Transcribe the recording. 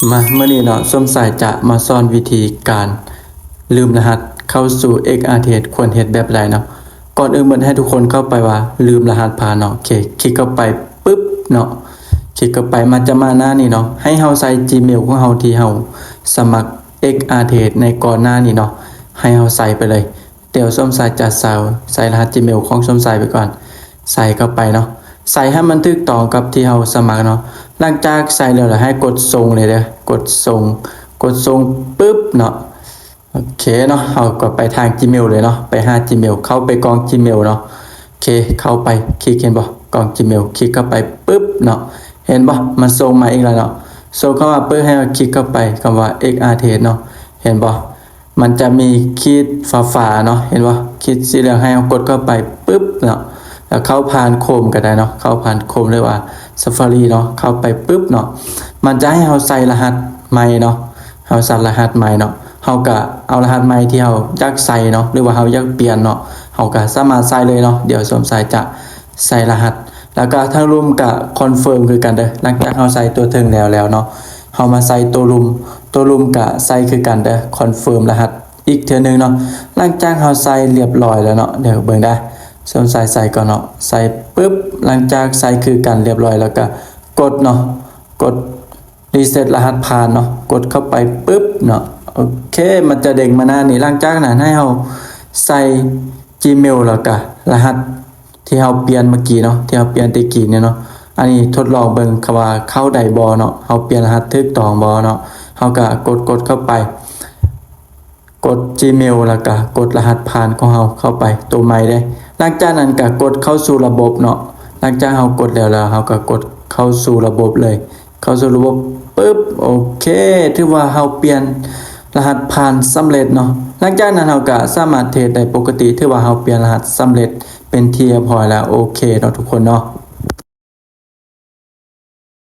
ມາ ມື້ນີ້ເນາະ ສົມຊາຍຈະມາສອນວິທີການລືມລະຫັດເຂົ້າສູ່ XRTH ຄວນເຮັດແບບໃດເນາະ. ກ່ອນອື່ນໝົດໃຫ້ທຸກຄົນເຂົ້າໄປວ່າລືມລະຫັດຜ່ານເນາະ. ໂອເຄ ຄລິກເຂົ້າໄປປຶບເນາະ ຄລິກເຂົ້າໄປ ມັນຈະມາໜ້ານີ້ເນາະ. ໃຫ້ເຮົາໃສ່ Gmail ຂອງເຮົາທີ່ເຮົາສະໝັກ XRTH ໃນກ່ອນໜ້ານີ້ເນາະ ໃຫ້ເຮົາໃສ່ໄປເລີຍ. ດຽວສົມຊາຍຈະໃສ່ ໃສ່ລະຫັດ Gmail ຂອງສົມຊາຍໄປກ່ອນ ໃສ່ເຂົ້າໄປເນາະ. ໃສ່ໃຫ້ມັນຖືກຕ້ອງກັບທີ່ເຮົາສະໝັກເນາະ. ຫຼັງຈາກໃສ່ແລ້ວ ແລ້ວໃຫ້ກົດສົ່ງເລີຍເດີ້ ກົດສົ່ງ ກົດສົ່ງປຶບເນາະ. ໂອເຄເນາະ ເຮົາກໍໄປທາງ Gmail ເລີຍເນາະ ໄປຫາ Gmail ເຂົ້າໄປກ່ອງ Gmail ເນາະ. ໂອເຄ ເຂົ້າໄປ ຄລິກ ເຫັນບໍ່ ກ່ອງ Gmail ຄລິກເຂົ້າໄປປຶບເນາະ. ເຫັນບໍ່ ມັນສົ່ງມາອີກແລ້ວເນາະ. ສົ່ງເຂົ້າມາປຶບ ໃຫ້ເຮົາຄລິກເຂົ້າໄປຄຳວ່າ XRTH ເນາະ. ເຫັນບໍ່ ມັນຈະມີຂີດຟ້າໆເນາະ ເຫັນບໍ່ ຂີດສີເຫຼືອງ ໃຫ້ເຮົາກົດເຂົ້າໄປປຶບເນາະ. ແລ້ວເຂົ້າຜ່ານ Chrome ກໍໄດ້ເນາະ ເຂົ້າຜ່ານ Chrome ຫຼືວ່າ Safari ເນາະ. ເຂົ້າໄປປຶບເນາະ ມັນຈະໃຫ້ເຮົາໃສ່ລະຫັດໃໝ່ເນາະ ເຮົາໃສ່ລະຫັດໃໝ່ເນາະ. ເຮົາກໍເອົາລະຫັດໃໝ່ທີ່ເຮົາຢາກໃສ່ເນາະ ຫຼືວ່າເຮົາຢາກປ່ຽນເນາະ ເຮົາກໍສາມາດໃສ່ເລີຍເນາະ. ດຽວສົມຊາຍຈະໃສ່ລະຫັດ ແລ້ວກໍທາງລຸ່ມກໍ confirm ຄືກັນເດີ້. ຫຼັງຈາກເຮົາໃສ່ຕົວເທິງແລ້ວແລ້ວເນາະ ເຮົາມາໃສ່ຕົວລຸ່ມ ຕົວລຸ່ມກໍໃສ່ຄືກັນເດີ້ confirm ລະຫັດອີກເທື່ອໜຶ່ງເນາະ. ຫຼັງຈາກເຮົາໃສ່ລຽບລ້ອຍແລ້ວເນາະ ດຽວເບິ່ງເດີ້ ສົມຊາຍໃສ່ກ່ອນເນາະ ໃສ່ປຶບ ຫຼັງຈາກໃສ່ຄືກັນລຽບລ້ອຍແລ້ວກໍກົດເນາະ ກົດ reset ລະຫັດຜ່ານເນາະ ກົດເຂົ້າໄປປຶບເນາະ. ໂອເຄ ມັນຈະເດ້ງມາໜ້ານີ້. ຫຼັງຈາກນັ້ນໃຫ້ເຮົາໃສ່ Gmail ແລ້ວກະລະຫັດທີ່ເຮົາປ່ຽນເມື່ອກີ້ເນາະ ທີ່ເຮົາປ່ຽນແຕ່ກີ້ນີ້ເນາະ. ອັນນີ້ທົດລອງເບິ່ງວ່າເຂົ້າໄດ້ບໍ່ເນາະ ເຮົາປ່ຽນລະຫັດຖືກຕ້ອງບໍ່ເນາະ. ເຮົາກະກົດ ກົດເຂົ້າໄປ ກົດ Gmail ແລ້ວກະກົດລະຫັດຜ່ານຂອງເຮົາເຂົ້າໄປ ໂຕໃໝ່ເດ້. ຫຼັງຈາກນັ້ນກະກົດເຂົ້າສູ່ລະບົບເນາະ. ຫຼັງຈາກເຮົາກົດແລ້ວ ແລ້ວເຮົາກະກົດເຂົ້າສູ່ລະບົບເລີຍ ເຂົ້າສູ່ລະບົບປຶບ ໂອເຄ ຖືວ່າເຮົາປ່ຽນລະຫັດຜ່ານສຳເລັດເນາະ. ຫຼັງຈາກນັ້ນເຮົາກະສາມາດເທຣດໄດ້ປົກກະຕິ ຖືວ່າເຮົາປ່ຽນລະຫັດສຳເລັດເປັນທີ່ຮຽບຮ້ອຍແລ້ວ. ໂອເຄເນາະທຸກຄົນເນາະ.